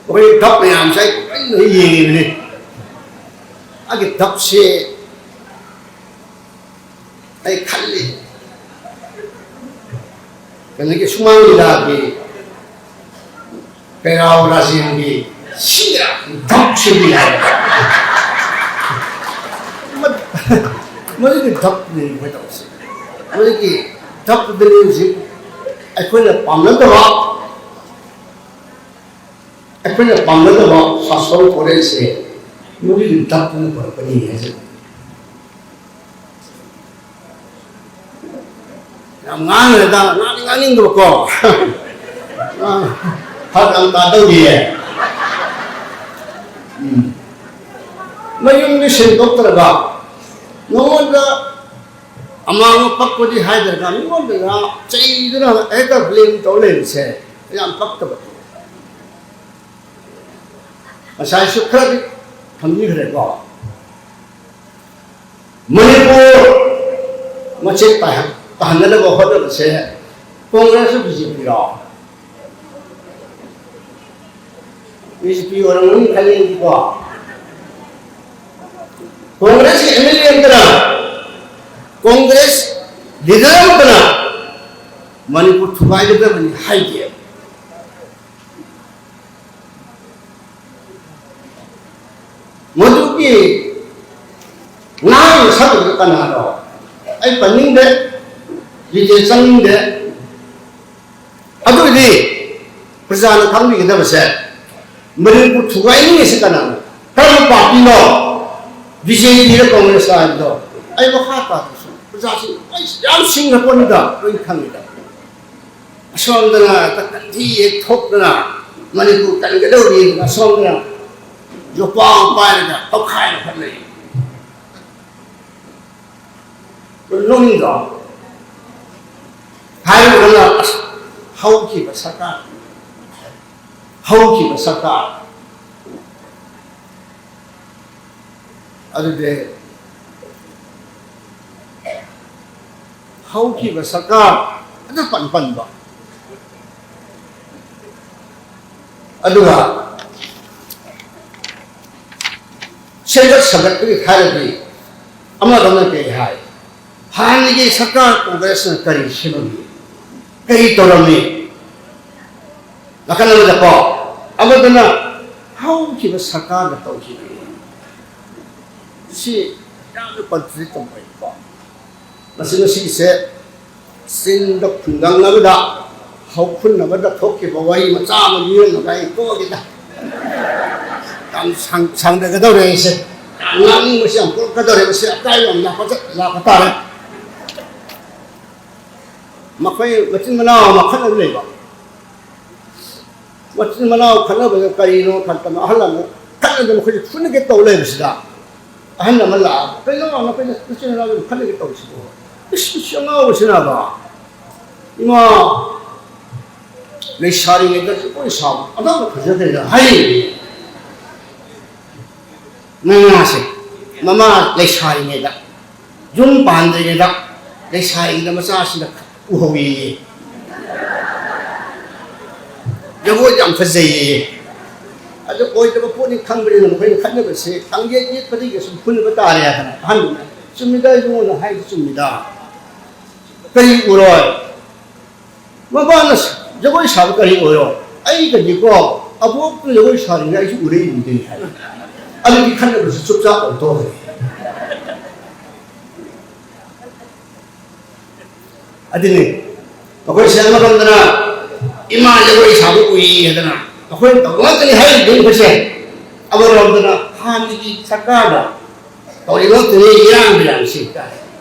ꯑꯩꯈꯣꯏ ꯙꯞ ꯃꯌꯥꯝꯁꯦ ꯑꯩ ꯂꯣꯏꯅ ꯌꯦꯡꯉꯤꯕꯅꯤ꯫ ꯑꯩꯒꯤ ꯙꯞꯁꯦ ꯑꯩ ꯈꯜꯂꯤ꯫ ꯀꯩꯅꯣꯒꯤ ꯁꯨꯃꯥꯡ ꯂꯤꯂꯥꯒꯤ ꯀꯩꯔꯥꯎ ꯔꯥꯖꯦꯟꯒꯤ ꯁꯤꯗ ꯙꯞꯁꯤꯗꯤ ꯍꯥꯏ꯫ ꯃ-, ꯃꯗꯨꯒꯤ ꯙꯞꯅꯤ ꯑꯩꯈꯣꯏ ꯇꯧꯔꯤꯁꯦ꯫ ꯃꯗꯨꯒꯤ ꯙꯞꯇꯨꯗꯅꯤ ꯍꯧꯖꯤꯛ ꯑꯩꯈꯣꯏꯅ ꯄꯥꯝꯅꯗꯕ, ꯑꯩꯈꯣꯏꯅ ꯄꯥꯝꯅꯗꯕ ꯁꯥꯁꯣꯟ ꯐꯣꯔꯦꯟꯁꯦ ꯃꯗꯨꯒꯤ ꯙꯞꯇꯨꯅ ꯄꯨꯔꯛꯄꯅꯤ ꯍꯥꯏꯖꯕ꯫ ꯌꯥꯝ ꯉꯥꯡꯈ꯭ꯔꯦꯗ, ꯉꯥꯡꯅꯤꯡ ꯇꯥꯅꯤꯡꯗꯕꯀꯣ꯫ ꯑꯥ, ꯐꯔꯛ ꯌꯥꯝ ꯇꯥꯗꯧꯔꯤꯌꯦ꯫ ꯎꯝ꯫ ꯃꯌꯨꯝꯗꯤ ꯁꯦꯡꯗꯣꯛꯇ꯭ꯔꯒ ꯅꯉꯣꯟꯗ ꯑꯃꯥꯡꯕ ꯄꯛꯄꯗꯤ ꯍꯥꯏꯗ꯭ꯔꯒ ꯃꯤꯉꯣꯟꯗ ꯆꯩꯗꯨꯅ ꯍꯦꯛꯇ ꯕ꯭ꯂꯦꯝ ꯇꯧ ꯂꯩꯕꯁꯦ ꯌꯥꯝ ꯄꯛꯇꯕ꯫ ꯉꯁꯥꯏꯁꯨ ꯈꯔꯗꯤ ꯊꯝꯕꯤꯈ꯭ꯔꯦꯀꯣ꯫ ꯃꯅꯤꯄꯨꯔ ꯃꯆꯦꯠ ꯇꯥꯍꯟ-, ꯇꯥꯍꯟꯅꯅꯕ ꯍꯣꯠꯅꯕꯁꯦ ꯀꯣꯡꯒ꯭ꯔꯦꯁ ꯕꯤ ꯖꯦ ꯄꯤꯔꯣ? ꯕꯤ ꯖꯦ ꯄꯤ ꯑꯣꯏꯔꯝꯒꯅꯤ ꯈꯜꯂꯤꯀꯣ꯫ ꯀꯣꯡꯒ꯭ꯔꯦꯁꯀꯤ ꯑꯦꯝ ꯑꯦꯜ ꯑꯦ ꯑꯃꯠꯇꯅ, ꯀꯣꯡꯒ꯭ꯔꯦꯁ ꯂꯤꯗꯔ ꯑꯃꯠꯇꯅ ꯃꯅꯤꯄꯨꯔ ꯊꯨꯒꯥꯏꯒꯗꯕꯅꯤ ꯍꯥꯏꯗꯦ꯫ ꯃꯗꯨꯒꯤ ꯉꯥꯡꯉꯤꯕ ꯁꯛꯇꯨꯗ ꯀꯅꯥꯅꯣ? ꯑꯩ ꯄꯟꯅꯤꯡꯗꯦ, ꯗꯤꯇꯦꯜ ꯆꯪꯅꯤꯡꯗꯦ꯫ ꯑꯗꯨ ꯑꯣꯏꯗꯤ ꯄ꯭ꯔꯖꯥꯅ ꯈꯪꯕꯤꯒꯗꯕꯁꯦ, ꯃꯅꯤꯄꯨꯔ ꯊꯨꯒꯥꯏꯅꯤꯡꯉꯤꯁꯤ ꯀꯅꯥꯅꯣ? ꯀꯔꯝꯕ ꯄꯥꯔꯇꯤꯅꯣ? ꯕꯤ ꯖꯦ ꯄꯤꯔ ꯀꯣꯡꯒ꯭ꯔꯦꯁ ꯍꯥꯏꯕꯗꯣ? ꯑꯩ ꯃꯈꯥ ꯇꯥꯗ꯭ꯔꯁꯨ ꯄ꯭ꯔꯖꯥꯁꯤꯡ ꯑꯩ ꯌꯥꯝ ꯁꯤꯡꯈ꯭ꯔ ꯄꯣꯠꯅꯤꯗ, ꯂꯣꯏꯅ ꯈꯪꯉꯤꯗ꯫ ꯑꯁꯣꯝꯗꯅ ꯀꯟꯊꯤ ꯌꯦꯛꯊꯣꯛꯇꯅ ꯃꯅꯤꯄꯨꯔ ꯀꯟꯒꯗꯧꯔꯤ, ꯑꯁꯣꯝꯗꯅ ꯌꯣꯄꯥꯛ ꯄꯥꯏꯔꯒ ꯇꯧꯈꯥꯏꯔ ꯈꯠꯅꯩ꯫ ꯅꯣꯛꯅꯤꯡꯗ꯭ꯔꯣ? ꯍꯥꯏꯔꯨꯔꯒ ꯑꯁ, ꯍꯧꯈꯤꯕ ꯁꯔꯀꯥꯔ, ꯍꯧꯈꯤꯕ ꯁꯔꯀꯥꯔ, ꯑꯗꯨꯗꯤ ꯍꯧꯈꯤꯕ ꯁꯔꯀꯥꯔ ꯑꯗꯨ ꯄꯟ ꯄꯟꯕ꯫ ꯑꯗꯨꯒ ꯁꯦꯝꯒꯠ ꯁꯥꯒꯠꯄꯒꯤ ꯍꯥꯏꯔꯗꯤ ꯑꯃꯗꯧꯅ ꯀꯩ ꯍꯥꯏ? ꯍꯥꯟꯅꯒꯤ ꯁꯔꯀꯥꯔ ꯀꯣꯡꯒ꯭ꯔꯦꯁꯅ ꯀꯔꯤ ꯁꯦꯝꯂꯝꯃꯤ? ꯀꯔꯤ ꯇꯧꯔꯝꯃꯤ? ꯅꯥꯀꯟ ꯑꯃꯗꯀꯣ, ꯑꯃꯗꯨꯅ ꯍꯧꯈꯤꯕ ꯁꯔꯀꯥꯔꯅ ꯇꯧꯈꯤꯕꯅꯤ꯫ ꯁꯤ ꯌꯥꯝꯅ ꯀꯟꯇ꯭ꯔꯤꯛ ꯇꯧꯕ ꯑꯣꯏꯕꯀꯣ꯫ ꯃꯁꯤ ꯉꯁꯤꯒꯤꯁꯦ ꯆꯤꯟꯗ ꯈꯨꯟꯗꯪ ꯑꯃꯗ ꯍꯧꯈꯨꯟ ꯑꯃꯗ ꯊꯣꯛꯈꯤꯕ ꯋꯥꯔꯤ ꯃꯆꯥ ꯑꯃ ꯂꯤꯔꯝꯃꯒ ꯑꯩ ꯇꯣꯛꯑꯒꯦꯗ꯫ ꯌꯥꯝ ꯁꯥꯡ-, ꯁꯥꯡꯊꯒꯗꯧꯔꯦ ꯑꯩꯁꯦ꯫ ꯉꯥꯡꯅꯤꯡꯕꯁꯤ ꯌꯥꯝ ꯄꯣꯛꯂꯛꯀꯗꯧꯔꯦ꯫ ꯃꯁꯤ ꯑꯀꯥꯏꯕ ꯌꯥꯝ ꯂꯥꯛꯄ ꯆꯠ-, ꯂꯥꯛꯄ ꯇꯥꯔꯦ꯫ ꯃꯈꯣꯏ ꯃꯆꯤꯟ ꯃꯅꯥꯎ ꯑꯃ ꯈꯠꯅꯕ ꯂꯩꯕ꯫ ꯃꯆꯤꯟ ꯃꯅꯥꯎ ꯈꯠꯅꯕꯗ ꯀꯔꯤꯅꯣ ꯈꯟꯇꯅ ꯑꯍꯜ ꯑꯃ ꯈꯠꯅꯗꯅ ꯃꯈꯣꯏꯁꯦ ꯐꯨꯅꯒꯦ ꯇꯧ ꯂꯩꯕꯁꯤꯗ, ꯑꯍꯟ ꯑꯃ ꯂꯥꯛꯑꯒ, "ꯀꯩꯅꯣ ꯅꯈꯣꯏꯅ ꯅꯆꯤꯟ ꯅꯅꯥꯎꯒꯤ ꯈꯠꯅꯒꯦ ꯇꯧꯔꯤꯁꯤꯕꯣ? ꯏꯁ, ꯏꯁ, ꯑꯉꯥꯎꯕꯁꯤꯅꯕ, ꯏꯃꯥ, ꯂꯩꯁꯥꯔꯤꯉꯩꯗ ꯂꯣꯏ ꯁꯥꯎ, ꯑꯉꯥꯡꯅ ꯐꯖꯈ꯭ꯔꯦꯗ" ꯍꯥꯏꯔꯤꯅꯦ꯫ ꯃꯃꯥꯁꯦ, ꯃꯃꯥ ꯂꯩꯁꯥꯔꯤꯉꯩꯗ, ꯌꯨꯝ ꯄꯥꯟꯗ꯭ꯔꯤꯉꯩꯗ, ꯂꯩꯁꯥꯔꯤꯉꯩꯗ ꯃꯆꯥꯁꯤꯅ ꯎꯍꯧꯏꯌꯦ꯫ ꯖꯒꯣꯏ ꯌꯥꯝ ꯐꯖꯩꯌꯦ꯫ ꯑꯗꯨ ꯑꯣꯏꯗꯕ ꯄꯣꯠꯅꯤ ꯈꯪꯕꯅꯤꯅ ꯃꯈꯣꯏꯅ ꯈꯠꯅꯕꯁꯦ ꯇꯪꯌꯦꯠ ꯌꯦꯠꯄꯗꯒꯤ ꯑꯁꯨꯝ ꯐꯨꯅꯕ ꯇꯥꯔꯦ ꯍꯥꯏꯗꯅ ꯑꯍꯟꯗꯨꯅ, "ꯆꯨꯝꯃꯤꯗ, ꯏꯕꯨꯡꯉꯣꯅ ꯍꯥꯏꯗꯤ ꯆꯨꯝꯃꯤꯗ꯫ ꯀꯔꯤ ꯎꯔꯣꯏ? ꯃꯃꯥꯅ ꯖꯒꯣꯏ ꯁꯥꯕ ꯀꯔꯤ ꯑꯣꯏꯔꯣ? ꯑꯩꯒꯗꯤꯀꯣ, ꯑꯕꯣꯛꯇꯨ ꯖꯒꯣꯏ ꯁꯥꯔꯤꯉꯩ ꯑꯩꯁꯨ ꯎꯔꯛꯏꯗꯨꯗꯤ" ꯍꯥꯏ꯫ ꯑꯗꯨꯒꯤ ꯈꯠꯅꯕꯁꯨ ꯆꯨꯞ ꯆꯥꯞ ꯑꯣꯟꯊꯣꯛꯈ꯭ꯔꯦ꯫ ꯑꯗꯨꯅꯤ, ꯑꯩꯈꯣꯏ ꯁꯤꯗ ꯑꯃꯔꯣꯝꯗꯅ ꯏꯃꯥ ꯖꯒꯣꯏ ꯁꯥꯕ ꯎꯏ ꯍꯥꯏꯗꯅ ꯑꯩꯈꯣꯏꯅ ꯇꯧꯕ ꯉꯥꯛꯇꯅꯤ ꯍꯥꯏꯔꯤꯕꯅꯤ ꯑꯩꯈꯣꯏꯁꯦ꯫ ꯑꯃꯔꯣꯝꯗꯅ ꯍꯥꯟꯅꯒꯤ ꯁꯔꯀꯥꯔꯅ ꯇꯧꯔꯤꯕ ꯉꯥꯛꯇꯅꯤ ꯏꯔꯥꯡ ꯃꯌꯥꯝꯁꯤ꯫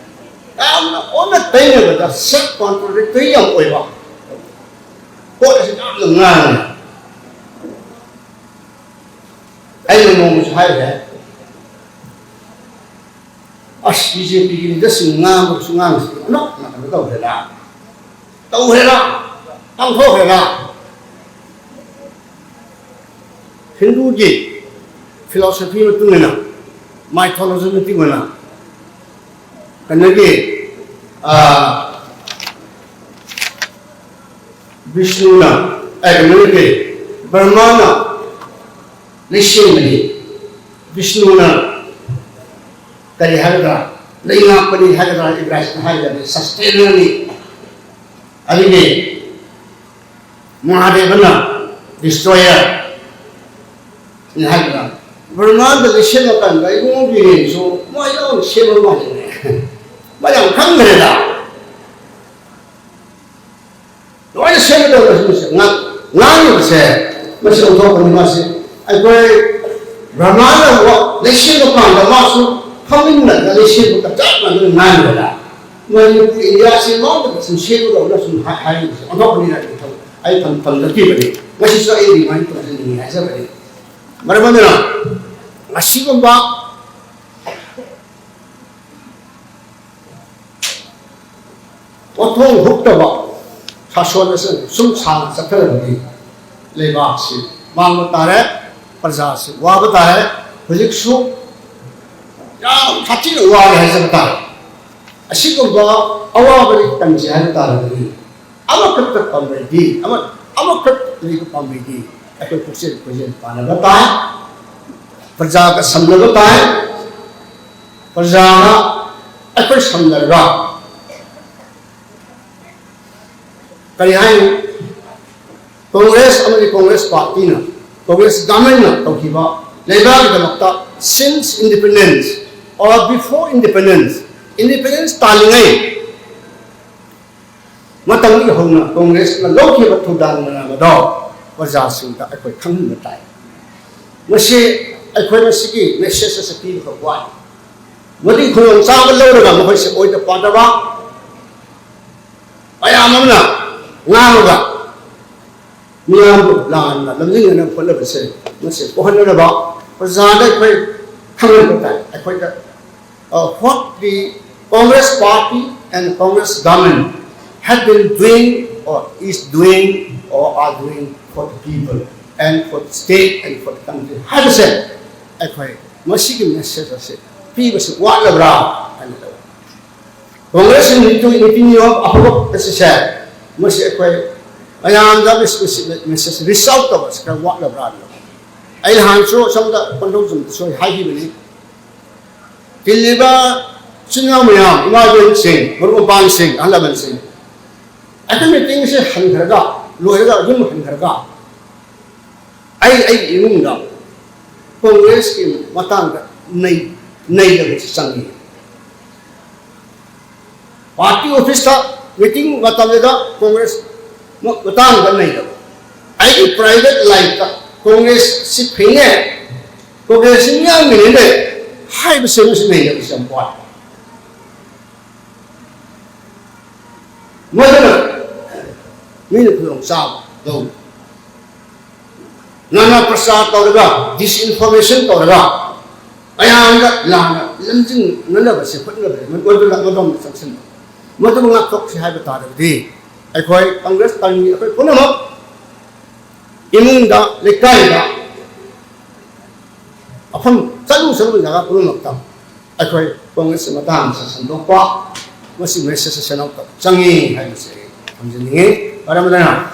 ꯌꯥꯝꯅ ꯑꯣꯟꯅ ꯇꯩꯅꯕꯗ, ꯁꯦꯜꯐ ꯀꯣꯟꯇ꯭ꯔꯣꯗꯤꯛꯇꯔꯤ ꯌꯥꯝ ꯑꯣꯏꯕ ꯄꯣꯠ ꯑꯁꯤ ꯌꯥꯝꯅ ꯉꯥꯡꯉꯤ꯫ ꯑꯩꯅ ꯅꯣꯡꯃꯁꯨ ꯍꯥꯏꯈ꯭ꯔꯦ, "ꯑꯁ, ꯕꯤ ꯖꯦ ꯄꯤꯒꯤ ꯂꯤꯗꯔꯁꯤꯡ ꯉꯥꯡꯕꯁꯨ ꯉꯥꯡꯁꯤ, ꯑꯅꯣꯛ ꯅꯀꯟꯗ ꯇꯧꯈ꯭ꯔꯦꯗ, ꯇꯧꯈ꯭ꯔꯦꯗ, ꯄꯥꯡꯊꯣꯛꯈ꯭ꯔꯦꯗ"꯫ ꯍꯤꯟꯗꯨꯒꯤ ꯐꯤꯂꯣꯁꯣꯐꯤ ꯃꯇꯨꯡ ꯏꯟꯅ, ꯃꯥꯏꯊꯣꯂꯣꯖꯤ ꯃꯇꯨꯡ ꯏꯟꯅ, ꯀꯩꯅꯣꯒꯤ, ꯑꯥ, ꯕꯤꯁꯅꯨꯅ, ꯑꯦ, ꯀꯩꯅꯣꯒꯤ, ꯕ꯭ꯔꯍꯃꯥꯅ ꯂꯩꯁꯦꯝꯕꯅꯤ, ꯕꯤꯁꯅꯨꯅ ꯀꯔꯤ ꯍꯥꯏꯒꯗ꯭ꯔꯥ, ꯂꯩꯉꯥꯛꯄꯅꯤ ꯍꯥꯏꯒꯗ꯭ꯔꯥ, ꯏꯕ꯭ꯔꯥꯍꯤꯝꯅ ꯍꯥꯏꯒꯗ꯭ꯔꯥ, ꯁꯁꯇꯦꯅꯔꯅꯤ, ꯑꯗꯨꯒꯤ ꯃꯍꯥꯗꯦꯕꯅ ꯗꯤꯁꯇ꯭ꯔꯣꯌꯔ ꯍꯥꯏꯕꯗ, ꯕ꯭ꯔꯍꯃꯥꯟꯗ ꯂꯩꯁꯦꯝꯃꯀꯥꯟꯗ ꯏꯕꯨꯡꯉꯣ ꯕꯤꯔꯦꯟꯁꯨ ꯃꯣꯏ ꯂꯣꯏꯅ ꯁꯦꯝꯕ ꯃꯥꯜꯂꯦꯅꯦ꯫ ꯃꯥ ꯌꯥꯝ ꯈꯪꯈ꯭ꯔꯦꯗ꯫ ꯂꯣꯏꯅ ꯁꯦꯝꯒꯗꯧꯕ ꯃꯁꯤ ꯉꯥꯡ-, ꯉꯥꯡꯉꯤꯕꯁꯦ ꯃꯁꯤ ꯑꯣꯟꯊꯣꯛꯄꯅꯤ꯫ ꯃꯥꯁꯤ ꯑꯩꯈꯣꯏ ꯕ꯭ꯔꯍꯃꯥꯟꯗ ꯂꯩꯁꯦꯝꯕ ꯀꯥꯟꯗ ꯃꯥꯁꯨ ꯐꯝꯃꯤꯟꯅꯔꯒ ꯂꯩꯁꯦꯝꯕꯒ ꯆꯞ ꯃꯥꯟꯅꯅ ꯉꯥꯡꯈ꯭ꯔꯦꯗ꯫ ꯃꯅꯤꯄꯨꯔ ꯏꯟꯗꯤꯌꯥꯁꯤ ꯃꯥꯡꯗꯕ ꯁꯨꯝ ꯁꯦꯝꯒꯗꯧꯅ ꯁꯨꯝ ꯍꯥꯏ-, ꯍꯥꯏꯔꯤꯕꯁꯦ ꯑꯣꯟꯊꯣꯛꯄꯅꯤꯅ ꯑꯩ ꯊꯝ-, ꯊꯝꯖꯈꯤꯕꯅꯤ꯫ ꯉꯁꯤꯁꯨ ꯑꯩ remind ꯇꯧꯖꯅꯤꯡꯉꯤ ꯍꯥꯏꯖꯕꯅꯤ꯫ ꯃꯔꯝ ꯑꯗꯨꯅ ꯑꯁꯤꯒꯨꯝꯕ ꯄꯣꯠꯊꯣꯛ ꯍꯨꯛꯇꯕ ꯁꯥꯁꯣꯟ ꯑꯁꯤ ꯁꯨꯝ ꯁꯥꯡꯅ ꯆꯠꯊꯔꯕꯗꯤ ꯂꯩꯕꯥꯛꯁꯤ ꯃꯥꯡꯕ ꯇꯥꯔꯦ, ꯄ꯭ꯔꯖꯥꯁꯤ ꯋꯥꯕ ꯇꯥꯔꯦ꯫ ꯍꯧꯖꯤꯛꯁꯨ ꯌꯥꯝ ꯁꯥꯊꯤꯅ ꯋꯥꯔꯦ ꯍꯥꯏꯖꯕ ꯇꯥꯔꯦ꯫ ꯑꯁꯤꯒꯨꯝꯕ ꯑꯋꯥꯕꯗꯒꯤ ꯀꯟꯁꯤ ꯍꯥꯏꯕ ꯇꯥꯔꯒꯗꯤ ꯑꯃꯈꯛꯇ ꯄꯥꯝꯕꯩꯗꯤ, ꯑꯃ-, ꯑꯃꯈꯛ ꯂꯩꯕ ꯄꯥꯝꯕꯩꯗꯤ ꯑꯩꯈꯣꯏ ꯄꯨꯛꯆꯦꯜ ꯈꯣꯏꯖꯦꯜ ꯄꯥꯟꯅꯕ ꯇꯥꯏ, ꯄ꯭ꯔꯖꯥꯒ ꯁꯝꯅꯕ ꯇꯥꯏ꯫ ꯄ꯭ꯔꯖꯥꯅ ꯑꯩꯈꯣꯏ ꯁꯝꯅꯔꯒ ꯀꯔꯤ ꯍꯥꯏꯅꯤ? ꯀꯣꯡꯒ꯭ꯔꯦꯁ ꯑꯃꯗꯤ ꯀꯣꯡꯒ꯭ꯔꯦꯁ ꯄꯥꯔꯇꯤꯅ, ꯀꯣꯡꯒ꯭ꯔꯦꯁ ꯒꯚꯔꯟꯃꯦꯟꯠꯅ ꯇꯧꯈꯤꯕ ꯂꯩꯕꯥꯛꯀꯤꯗꯃꯛꯇ since independence or before independence, independence ꯇꯥꯜꯂꯤꯉꯩ ꯃꯇꯝꯗꯒꯤ ꯍꯧꯅ ꯀꯣꯡꯒ꯭ꯔꯦꯁꯅ ꯂꯧꯈꯤꯕ ꯊꯧꯗꯥꯡ ꯃꯌꯥꯝ ꯑꯗꯣ ꯄ꯭ꯔꯖꯥꯁꯤꯡꯗ ꯑꯩꯈꯣꯏ ꯈꯪꯍꯟꯕ ꯇꯥꯏ꯫ ꯃꯁꯤ ꯑꯩꯈꯣꯏ ꯃꯁꯤꯒꯤ message ꯑꯁꯤ ꯄꯤꯕ ꯈꯛ ꯋꯥꯏ꯫ ꯃꯗꯨꯒꯤ ꯈꯨꯗꯣꯡꯆꯥꯕ ꯂꯧꯔꯒ ꯃꯈꯣꯏꯁꯦ ꯑꯣꯏꯗ ꯄꯥꯗꯕ ꯃꯌꯥꯝ ꯑꯃꯅ ꯉꯥꯡꯂꯒ ꯃꯤꯌꯥꯝꯕꯨ ꯂꯥꯟꯅ ꯂꯝꯖꯤꯡꯅꯅꯕ ꯍꯣꯠꯅꯕꯁꯦ ꯃꯁꯤ ꯄꯣꯛꯍꯟꯅꯅꯕ ꯄ꯭ꯔꯖꯥꯗ ꯑꯩꯈꯣꯏ ꯈꯪꯍꯟꯕ ꯇꯥꯏ꯫ ꯑꯩꯈꯣꯏꯗ, uh, what the Congress party and Congress government have been doing or is doing or are doing for the people and for the state and for the country ꯍꯥꯏꯕꯁꯦ ꯑꯩꯈꯣꯏ ꯃꯁꯤꯒꯤ message ꯑꯁꯤ ꯄꯤꯕꯁꯤ ꯋꯥꯠꯂꯕ꯭ꯔꯥ ꯍꯥꯏꯅ ꯂꯧꯏ꯫ ꯀꯣꯡꯒ꯭ꯔꯦꯁꯀꯤ ꯅꯤꯇꯤ, ꯅꯤꯇꯤ ꯅꯤꯌꯣꯝ ꯑꯐꯕ ꯑꯁꯤꯁꯦ ꯃꯁꯤ ꯑꯩꯈꯣꯏ ꯃꯌꯥꯝꯗ message, message reach out ꯇꯧꯕꯁꯤ ꯈꯔ ꯋꯥꯠꯂꯕ꯭ꯔꯥ ꯍꯥꯏꯅ ꯂꯧꯏ꯫ ꯑꯩ ꯅꯍꯥꯟꯁꯨ ꯁꯣꯝꯗ ꯀꯣꯟꯊꯧꯖꯝꯗꯁꯨ ꯑꯩ ꯍꯥꯏꯈꯤꯕꯅꯤ꯫ ꯇꯤꯜꯂꯤꯕ ꯏꯆꯤꯟ ꯏꯅꯥꯎ ꯃꯌꯥꯝ, ꯏꯃꯥ ꯏꯕꯦꯟꯁꯤꯡ, ꯃꯔꯨꯞ ꯃꯄꯥꯡꯁꯤꯡ, ꯑꯍꯜ ꯂꯃꯟꯁꯤꯡ, ꯑꯩꯈꯣꯏ meetingꯁꯦ ꯍꯟꯈ꯭ꯔꯒ, ꯂꯣꯏꯔꯒ ꯌꯨꯝ ꯍꯟꯈ꯭ꯔꯒ ꯑꯩ ꯑꯩꯒꯤ ꯏꯃꯨꯡꯗ ꯀꯣꯡꯒ꯭ꯔꯦꯁꯀꯤ ꯃꯇꯥꯡꯗ ꯅꯩ-, ꯅꯩꯅꯕꯁꯤ ꯆꯪꯉꯤ꯫ ꯄꯥꯔꯇꯤ ꯑꯣꯐꯤꯁꯇ meeting ꯃꯇꯝꯗꯨꯗ ꯀꯣꯡꯒ꯭ꯔꯦꯁ ꯃ-, ꯃꯇꯥꯡꯗ ꯅꯩꯅꯕ, ꯑꯩꯒꯤ private lifeꯇ ꯀꯣꯡꯒ꯭ꯔꯦꯁꯁꯤ ꯐꯩꯅꯦ, ꯀꯣꯡꯒ꯭ꯔꯦꯁꯁꯤ ꯃꯤꯌꯥꯝꯒꯤꯅꯤꯅꯦ ꯍꯥꯏꯕꯁꯦ ꯃꯁꯤ ꯅꯩꯅꯕꯁꯤ ꯌꯥꯝ ꯋꯥꯠꯂꯤ꯫ ꯃꯗꯨꯅ ꯃꯤꯅ ꯈꯨꯗꯣꯡ ꯆꯥꯕ ꯂꯧ, ꯅꯥꯅꯥ ꯄ꯭ꯔꯆꯥꯔ ꯇꯧꯔꯒ, disinformation ꯇꯧꯔꯒ, ꯃꯌꯥꯝꯗ ꯂꯥꯟꯅ ꯂꯝꯖꯤꯡꯅꯅꯕꯁꯦ ꯍꯣꯠꯅꯕꯗ ꯃꯗꯨ ꯃꯗꯣꯝꯗ ꯆꯪꯁꯤꯟꯕ, ꯃꯗꯨ ꯉꯥꯛꯊꯣꯛꯁꯤ ꯍꯥꯏꯕ ꯇꯥꯔꯕꯗꯤ, ꯑꯩꯈꯣꯏ ꯀꯪꯒ꯭ꯔꯦꯁ ꯀꯔꯃꯤ ꯑꯩꯈꯣꯏ ꯄꯨꯝꯅꯃꯛ ꯏꯃꯨꯡꯗ, ꯂꯩꯀꯥꯏꯗ, ꯃꯐꯝ ꯆꯠꯂꯨ ꯆꯠꯂꯨꯕ ꯖꯒꯥ ꯄꯨꯝꯅꯃꯛꯇ ꯑꯩꯈꯣꯏ ꯀꯪꯒ꯭ꯔꯦꯁꯀꯤ ꯃꯇꯥꯡ ꯑꯁꯤ ꯁꯟꯗꯣꯛꯄ, ꯃꯁꯤ message ꯑꯁꯤ ꯁꯟꯗꯣꯛꯄ ꯆꯪꯉꯤ ꯍꯥꯏꯕꯁꯤ ꯑꯩ ꯊꯝꯖꯅꯤꯡꯉꯤ꯫ ꯃꯔꯝ ꯑꯗꯨꯅ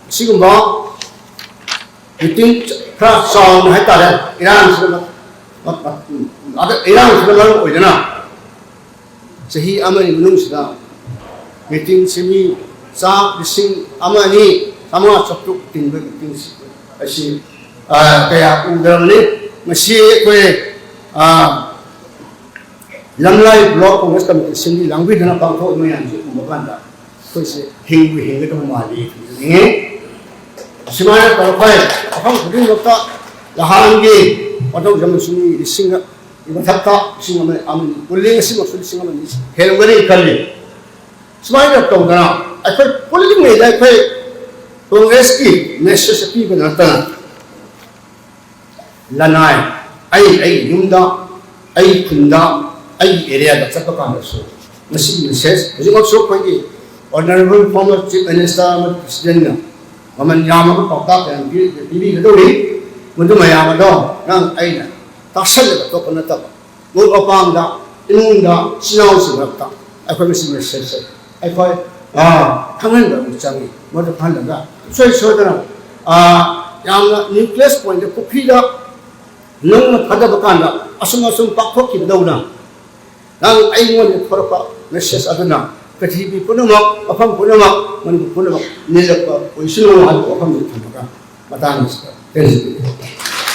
ꯑꯁꯤꯒꯨꯝꯕ meeting ꯈꯔ ꯆꯥꯎꯅ ꯍꯥꯏꯇꯥꯔꯦ, ꯏꯔꯥꯡꯁꯤꯅ, ꯏꯔꯥꯡꯁꯤꯅ ꯃꯔꯝ ꯑꯣꯏꯗꯅ ꯆꯍꯤ ꯑꯃꯒꯤ ꯃꯅꯨꯡꯁꯤꯗ meetingꯁꯤ ꯃꯤ ꯆꯥ ꯂꯤꯁꯤꯡ ꯑꯃ, ꯑꯅꯤ, ꯆꯥꯝꯃꯉꯥ, ꯆꯥꯇ꯭ꯔꯨꯛ ꯇꯤꯟꯕ meetingꯁꯤ ꯑꯁꯤ, ꯑ, ꯀꯌꯥ ꯎꯗ꯭ꯔꯕꯅꯤ꯫ ꯃꯁꯤ ꯑꯩꯈꯣꯏ, ꯑ, ꯂꯝꯂꯥꯏ block congress committee ꯁꯤꯟꯕꯤ ꯂꯥꯡꯕꯤꯗꯨꯅ ꯄꯥꯡꯊꯣꯛꯏ ꯃꯌꯥꯝꯁꯤ ꯎꯕ ꯀꯥꯟꯗ ꯑꯩꯈꯣꯏꯁꯦ ꯍꯤꯡꯕꯨ ꯍꯤꯡꯒꯗꯕ ꯃꯥꯜꯂꯤ ꯈꯟꯖꯅꯤꯡꯉꯤ꯫ ꯑꯁꯨꯃꯥꯏꯅ ꯇꯧꯔꯛꯄ ꯃꯐꯝ ꯈꯨꯗꯤꯡꯃꯛꯇ ꯅꯍꯥꯟꯒꯤ ꯋꯥꯊꯧꯖꯝ ꯑꯁꯤ ꯃꯤ ꯂꯤꯁꯤꯡ ꯃꯊꯛꯇ ꯂꯤꯁꯤꯡ ꯑꯃ, ꯑꯃꯅꯤ, ꯄꯨꯜꯂꯤ ꯑꯁꯤꯃꯛꯁꯨ ꯂꯤꯁꯤꯡ ꯑꯃꯅꯤ ꯍꯦꯜꯂꯝꯒꯅꯤ ꯈꯜꯂꯤ꯫ ꯁꯨꯃꯥꯏꯅ ꯇꯧꯗꯅ ꯑꯩꯈꯣꯏ ꯄꯨꯜꯂꯤꯉꯩꯗ ꯑꯩꯈꯣꯏ ꯀꯪꯒ꯭ꯔꯦꯁꯀꯤ message ꯄꯤꯕ ꯅꯠꯇꯅ ꯂꯅꯥꯏ, ꯑꯩ ꯑꯩꯒꯤ ꯌꯨꯝꯗ, ꯑꯩꯒꯤ ꯈꯨꯟꯗ, ꯑꯩꯒꯤ areaꯗ ꯆꯠꯄ ꯀꯥꯟꯗꯁꯨ ꯃꯁꯤꯒꯤ message ꯍꯧꯖꯤꯛꯃꯛꯁꯨ ꯑꯩꯈꯣꯏꯒꯤ honourable former chief minister ꯑꯃꯗꯤ presidentꯅ ꯃꯃꯜ ꯌꯥꯝꯂꯕ ꯄꯥꯎꯇꯥꯛ ꯀꯌꯥ ꯄꯤ-, ꯄꯤꯕꯤꯒꯗꯧꯔꯤ꯫ ꯃꯗꯨ ꯃꯌꯥꯝ ꯑꯗꯣ ꯅꯪ ꯑꯩꯅ ꯇꯥꯁꯜꯂꯒ ꯇꯣꯛꯄ ꯅꯠꯇꯕ, ꯃꯔꯨꯞ ꯃꯄꯥꯡꯗ, ꯏꯃꯨꯡꯗ, ꯏꯆꯤꯟ ꯏꯅꯥꯎꯁꯤꯡ ꯃꯔꯛꯇ ꯑꯩꯈꯣꯏ ꯃꯁꯤ messageꯁꯦ ꯑꯩꯈꯣꯏ, ꯑ, ꯈꯪꯍꯟꯕ ꯑꯃ ꯆꯪꯉꯤ꯫ ꯃꯗꯨ ꯈꯪꯍꯜꯂꯒ ꯁꯨꯡꯁꯣꯏ ꯁꯣꯏꯗꯅ, ꯑ, ꯌꯥꯝꯅ nucleus pointꯇ ꯄꯨꯈ꯭ꯔꯤꯗ ꯅꯨꯡꯅ ꯊꯥꯗꯕ ꯀꯥꯟꯗ ꯑꯁꯨꯝ ꯑꯁꯨꯝ ꯄꯥꯛꯊꯣꯛꯈꯤꯕꯗꯧꯅ ꯅꯪ ꯑꯩꯉꯣꯟꯗ ꯊꯣꯔꯛꯄ message ꯑꯗꯨꯅ ꯄ꯭ꯔꯤꯊꯤꯕꯤ ꯄꯨꯝꯅꯃꯛ, ꯃꯐꯝ ꯄꯨꯝꯅꯃꯛ, ꯃꯅꯤꯄꯨꯔ ꯄꯨꯝꯅꯃꯛ ꯅꯤꯜꯂꯛꯄ ꯑꯣꯏꯁꯅꯨ ꯍꯥꯏꯕ ꯋꯥꯐꯝꯁꯤ ꯊꯝꯃꯒ ꯃꯇꯥꯡ ꯑꯁꯤꯗ ꯇꯦꯟꯖꯕꯤꯔꯦ꯫